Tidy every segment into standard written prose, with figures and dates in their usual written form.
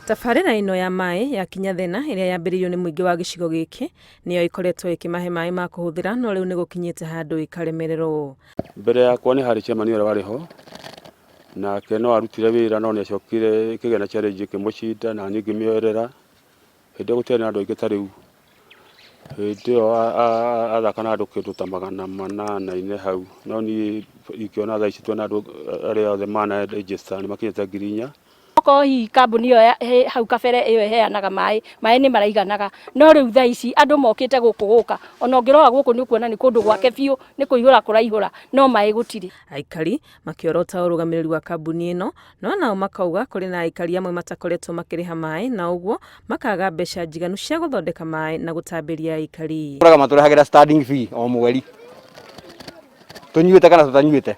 Tabarĩra ĩno ya maĩ ya Kinya Thena ĩrĩa yambĩrĩirio nĩ mũingĩ wa gĩcigo gĩkĩ nĩyo ĩkoretwo ĩkĩmahe maĩ ma kũhũthĩra no rĩu nĩ gũkinyĩte handũ ĩkaremererwo. Mbere yakwa nĩ harĩ chairman ũrĩa warĩ ho, nake no arutire wĩra no nĩ acokire ĩkĩgĩa na challenge ĩkĩmũcinda na niĩ ngĩmĩoerera. Hĩndĩ ĩyo gũtiarĩ na andũ aingĩ ta rĩu, hĩndĩ ĩyo athaka na andũ kĩndũ ta 800-inĩ hau, no niĩ ingĩona thaa ici twĩna andũ arĩa othe mana register nĩ makinyĩte 4000. Okorwo hihi kambuni ĩyo hau kabere ĩyo ĩheanaga maĩ, maĩ nĩ maraiganaga, no rĩu thaa ici andũ mokĩte gũkũ gũka, ona ũngĩrora gũkũ nĩ ũkuona nĩ kũndũ gwake biũ, nĩ kũihũra kũraihũra, no maĩ gũtirĩ. Aikari makĩorota ũrũgamĩrĩri wa kambuni ĩno, no nao makauga kũrĩ na aikari amwe matakoretwo makĩrĩha maĩ na ũguo makaga mbeca njiganu cia gũthondeka maĩ na gũtambĩria aikari. Tũraga matũrehagĩra standing fee o mweri tũnyuĩte kana tũtanyuĩte.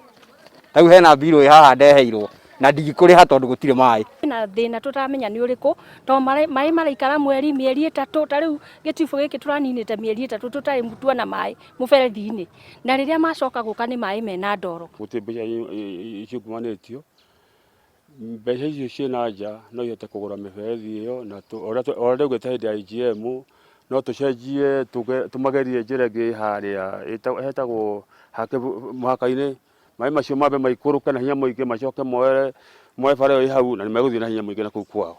Rĩu hena mbirũ ĩ haha ndeheirwo na ndingĩkũrĩha tondũ gũtirĩ maĩ. Na thĩna tũtaramenya nĩ ũrĩkũ tondũ maĩ maraikara mweri, mĩeri 3, ta rĩu gĩtibũ gĩkĩ tũraninĩte mĩeri 3 tũtarĩ tuona maĩ mũberethi-inĩ, na rĩrĩa macoka gũka nĩ maĩ mena ndoro. Gũtirĩ mbeca ciungumanĩtio, mbeca icio ciĩ na nja no ihote kũgũra mĩberethi ĩyo na o ũrĩa ndaugĩte hĩndĩ ya AGM no tũcenjie tũmagerie njĩra ĩngĩ harĩa hetagwo mũhaka-inĩ, maĩ macio mambe maikũrũke na hinya mũingĩ macoke moe bara ĩyo ĩ hau na nĩ megũthiĩ na hinya mũingĩ na kũu kwao.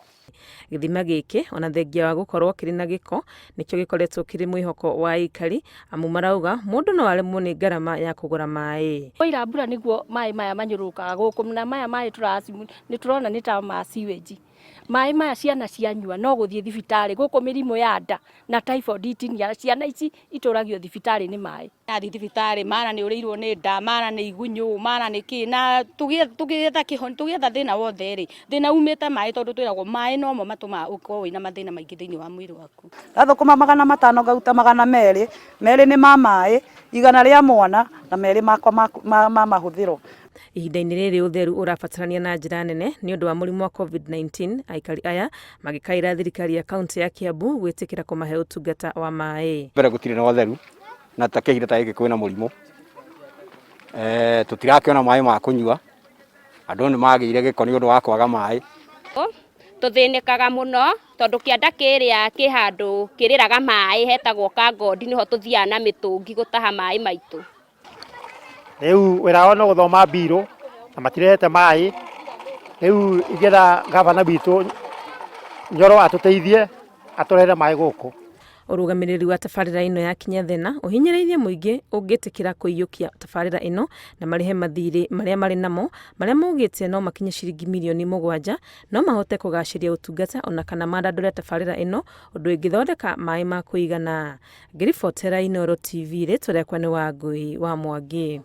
Gĩthima gĩkĩ ona thengia wa gũkorwo kĩrĩ na gĩko nĩkĩo gĩkoretwo kĩrĩ mwĩhoko wa aikari amu marauga mũndũ no aremwo nĩ ngarama ya kũgũra maĩ. Kwaira mbura nĩguo maĩ maya manyũrũrũkaga gũkũ na maya maĩ nĩ tũrona nĩ ta ma sewage. Maĩ maya ciana cianyua no gũthiĩ thibitarĩ gũkũ mĩrimũ ya nda na typhoid itinia ciana ici itũragio thibitarĩ nĩ maĩ. Athiĩ thibitarĩ mara nĩ ũrĩirwo nĩ nda mara nĩ igunyũ mara nĩ kĩ na tũgĩetha kĩhoni tũgĩetha thĩna wothe rĩ thĩna umĩte maĩ tondũ twĩragwo maĩ nomo matũmaga ũkorwo wĩna mathĩna maingĩ thĩinĩ wa mwĩrĩ waku. Ndathũkũma 500 ngaruta 200, 2 nĩ ma maĩ, 100 rĩa mwana na 2 makwa ma mahũthĩro. Ihinda-inĩ rĩrĩ ũtheru ũrabatarania na njĩra nene nĩ ũndũ wa mũrimũ wa COVID-19, aikari aya magĩkaĩra thirikari ya kaunti ya Kiambu gwĩtĩkĩra kũmahe ũtungata wa maĩ. Mbere gũtirĩ na ũtheru na ta kĩhinda ta gĩkĩ kwĩna mũrimũ, tũtirakĩona maĩ ma kũnyua, andũ nĩ magĩire gĩko nĩ ũndũ wa kwaga maĩ. Tũthĩnĩkaga mũno tondũ kĩanda kĩrĩa kĩ handũ kĩrĩraga maĩ hetagwo Kangondi nĩho tũthiaga na mĩtũngi gũtaha maĩ maitũ. Rĩu wĩra wao no gũthoma mbirũ na matirehete maĩ, rĩu ingĩenda gavana witũ Nyoro atũteithie atũrehere maĩ gũkũ. Ũrũgamĩrĩri wa tabarĩra ĩno ya Kinya Thena ũhinyĩrĩirie mũingĩ ũngĩtĩkĩra kũiyũkia tabarĩra ĩno na marĩhe mathirĩ marĩa marĩ namo marĩa maugĩte no makinye ciringi mirioni 7 no mahote kũgacĩria ũtungata ona kana mandandũre tabarĩra ĩno ũndũ ĩngĩthondeka maĩ ma kũigana. Ngĩribotera Inooro TV rĩtwa rĩakwa nĩ Wangũi wa Mwangi.